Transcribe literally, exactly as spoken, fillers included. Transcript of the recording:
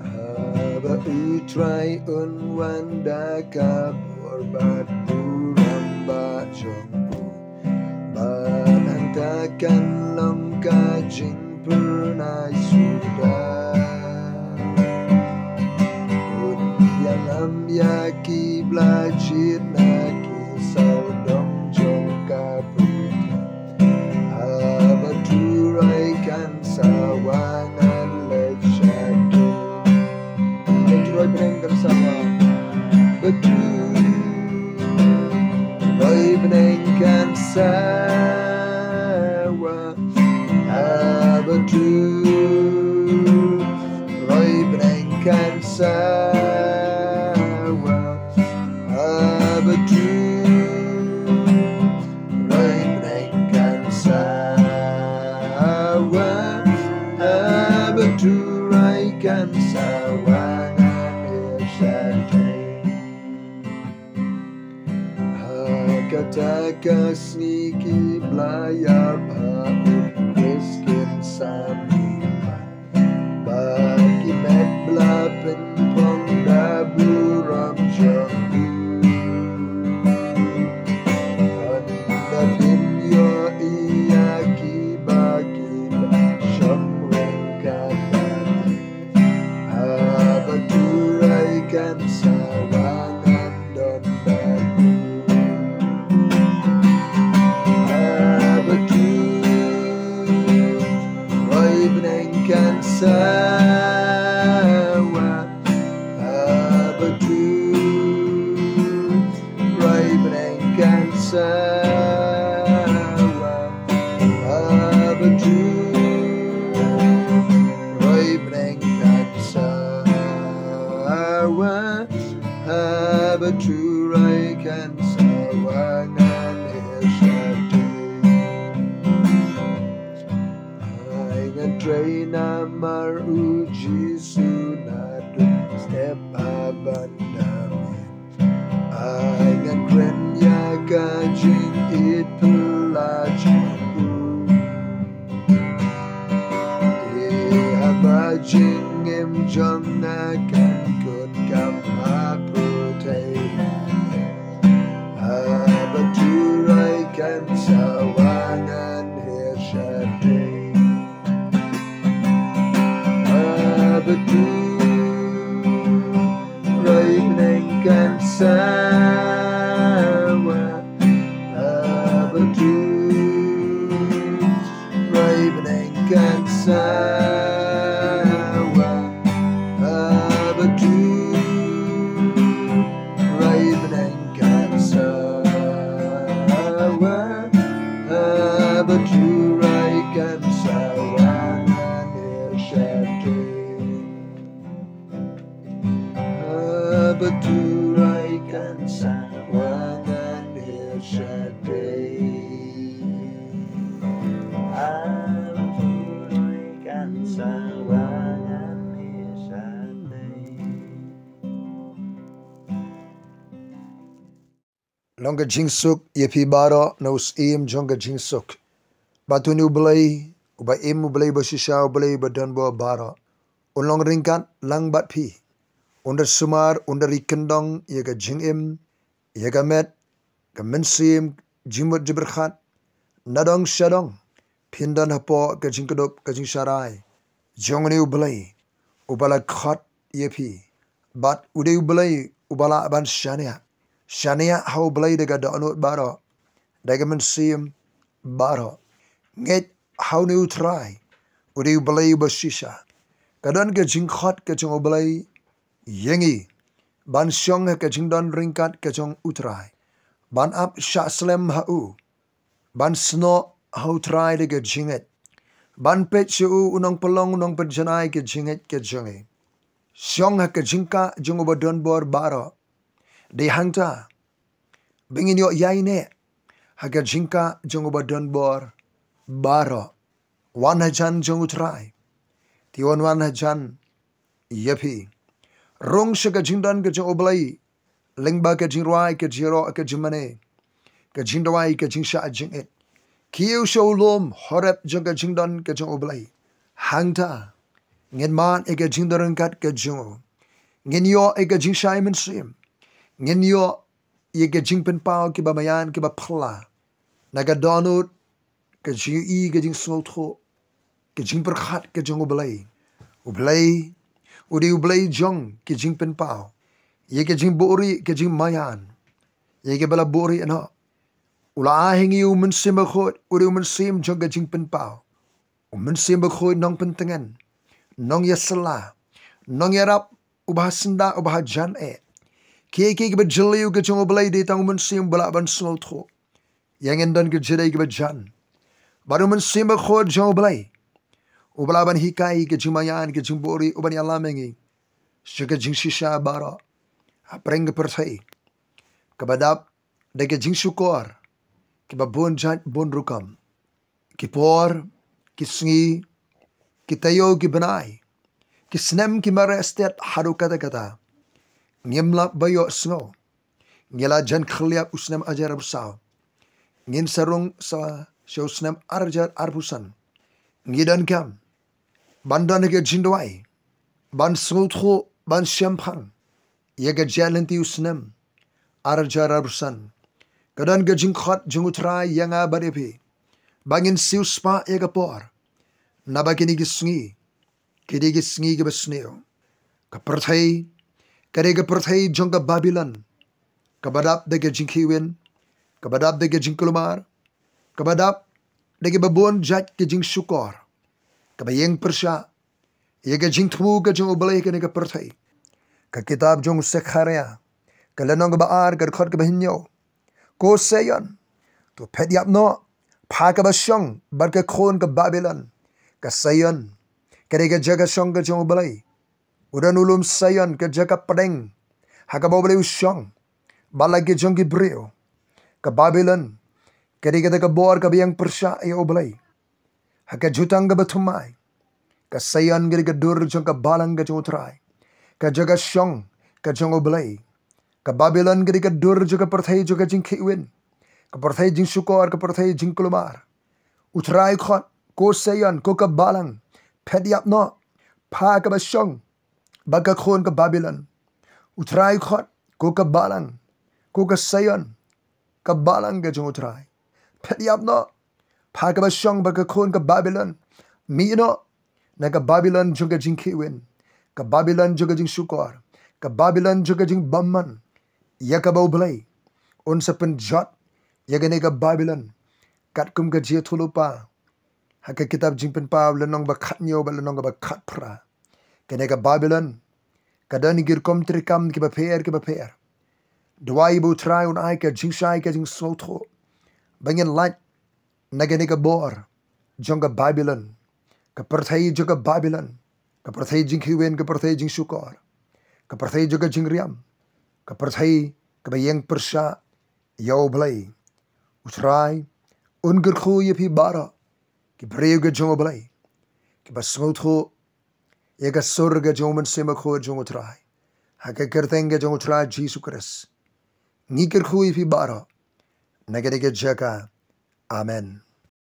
Haba U Trai un wan da ka bor bad burom ba jong u, bad hangta kan long ka jingphyrnai suda. Un ïalam ïa ki ba la jied na ki sawdong jong ka pyrthei. Haba U Trai kan sawa ngan leit sha ki. Haba U Trai bneng kan sawa. Haba U Trai bneng kan sawa. Haba U Trai bneng kan sawa. Haba U Trai bneng kan sawa. Haba U Trai kan sawa ngan ïa shatei. Ha kata ka sngi ki ba la ïap ha U Khrist kin sa mih pat. Ba ki met ba la pynphong da burom jong u. Hynda phin ïohi ïa ki ba ki ba shong ryngkat bad u. Haba U Trai kan sawa ngan don bad u. Haba U Trai bneng kan sawa. Haba U Trai bneng kan sawa. Haba U Trai bneng kan sawa. Haba U Trai kan sawa ngan ïa shatei. Ai ngan trei namar U Jisu naduh step haduh mynta. Ai ngan kren ïa ka jingïeit phylla jong u. Ïa haba jingim jong nga kan kut kam ha pyrthei. Haba U Trai kan sawa ngan ïa shatei. Haba U Trai bneng kan sawa. Haba U Trai bneng kan sawa. Haba U Trai bneng kan sawa. Haba U Trai kan sawa ngan ïa shatei. Haba U Trai kan sawa ngan ïa shatei. Haba U Trai kan sawa ngan ïa shatei. Long ka jingsuk ïa phi baroh na u syiem jong ka jingsuk. Bad une U Blei uba im, U Blei ba shisha, U Blei ba don bor baroh, un long ryngkat lang bad phi. Un da sumar, un da ri kyndong ïa ka jingim, ïa ka met, ka mynsiem, jingmut jingpyrkhat. Nadong shadong phin don hapoh ka jingkdup ka jingsharai jong une U Blei uba la khot ïa phi. Bad u dei U Blei uba lah ban shaniah. Shaniah ha U Blei da ka dohnud baroh, da ka mynsiem baroh. Ngeit ha une U Trai, u dei U Blei uba shisha. Ka don ka jingkhot ka jong U Blei ïa ngi ban shong ha ka jingdon ryngkat ka jong U Trai, ban ap shah slem ha u, ban snoh ha U Trai da ka jingngeit, ban peit sha u, u nongpynlong, u nongpynjanai ka jingngeit ka jong ngi. Shong ha ka jingkah jong uba don bor baroh. Dei hangta ba ngin ïoh ïaineh ha ka jingkah jong uba don bor baroh. Wan hajan jong U Trai, te un wan hajan ïa phi. Rung sha ka jingdon ka jong U Blei lyngba ka jingrwai, ka jingïaroh, ka jingmane, ka jingduwai, ka jingshah jingit. Kiew sha u lum Horeb jong ka jingdon ka jong U Blei. Hangta ngin mad ïa ka jingdon ryngkat ka jong u. Ngin ïoh ïa ka jingshai mynsiem. Ngin ïoh ïa ka jingpynpaw kiba maïan kiba phylla na ka dohnud ka jingïohi, ka jingsngewthuh, ka jingpyrkhat ka jong U Blei. U Blei u dei U Blei jong ka jingpynpaw ïa ka jingbuhrieh, ka jingmaïan ïa kiba la buhrieh noh. U la ai ha ngi U Mynsiem Bakhuid, u dei U Mynsiem jong ka jingpynpaw. U Mynsiem Bakhuid nongpyntngen, nongïasylla, nongïarap, uba ha syndah, uba ha jan eh. Kiei kiei kiba jylliew ka jong U Blei, dei tang U Mynsiem ba lah ban sngewthuh ïa ngin don ka jingïadei kaba jan. Bad U Mynsiem Bakhuid jong U Blei uba lah ban hikai ka jingmaïan, ka jingbuhrieh, uban ïalam ïa ngi sha ka jingshisha baroh hapdeng ka pyrthei, kaba dap da ka jingshukor kiba bun jait bun rukom. Ki por, ki sngi, ki taïew, ki bnai, ki snem ki mareh stet haduh katta katta. Ngim lah ban ïohsngew. Ngi la jan khylliap u snem ar hajar arphew saw. Ngin sa rung sa sha u snem ar hajar arphew san. Ngi donkam ban don ha ka jingduwai, ban sngewthuh, ban shemphang ïa ka jait lynti u snem ar hajar arphew san. Ka don ka jingkhot jong U Trai ïa nga bad ïa phi ba ngin siewspah ïa ka por, naba kine ki sngi ki dei ki sngi kiba sniew. Ka pyrthei ka dei ka pyrthei jong ka Babilon, kaba dap da ka jingkhihwin, kaba dap da ka jingkulmar, kaba dap da kiba bun jait ki jingshukor, kaba ïeng pyrshah ïa ka jingthmu ka jong U Blei ha kane ka pyrthei. Ka kitab jong u Sekharaïa, ka lynnong kaba ar, ka dkhot kaba hynñiew. Ko Saion, to phet ïap noh, pha kaba shong bad ka khun ka Babilon. Ka Saion ka dei ka jaka shong ka jong U Blei. U don u lum Saion, ka jaka pdeng ha kaba U Blei u shong bad la ki jong ki briew. Ka Babilon ka dei kata ka bor kaba ïeng pyrshah ïa U Blei. Ha ka jutang kaba thymmai, ka Saion ka dei ka dur jong ka balang ka jong U Trai, ka jaka shong ka jong U Blei. Ka Babilon ka dei ka dur jong ka pyrthei jong ka jingkhihwin, ka pyrthei jingshukor, ka pyrthei jingkulmar. U Trai u khot, ko Saion, ko ka balang, phet ïap noh, pha kaba shong bad ka khun ka Babilon. U Trai u khot, ko ka balang, ko ka Saion, ka balang ka jong U Trai, phet ïap noh, pha kaba shong bad ka khun ka Babilon. Mih noh na ka Babilon jong ka jingkhihwin, ka Babilon jong ka jingshukor, ka Babilon jong ka jingbymman ïa kaba U Blei un sa pynjot ïa kane ka Babilon. Katkum ka jingïathuhlypa ha ka kitab Jingpynpaw lynnong ba khathynñiew bad lynnong ba khatphra, kane ka Babilon ka don ki rukom treikam kiba pher kiba pher. Duwai ba U Trai un ai ka jingshai, ka jingsngewthuh ba ngin lait na kane ka bor jong ka Babilon, ka pyrthei jong ka Babilon, ka pyrthei jingkhihwin, ka pyrthei jingshukor, ka pyrthei jong ka jingriam, ka pyrthei kaba ïeng pyrshah ïa U Blei. U Trai un kyrkhu ïa phi baroh ki briew ka jong U Blei kiba sngewthuh ïa ka sur ka jong U Mynsiem Bakhuid jong U Trai. Ha ka kyrteng ka jong U Trai Jisu Khrist ngi kyrkhu ïa phi baroh na kane ka jaka. Amen.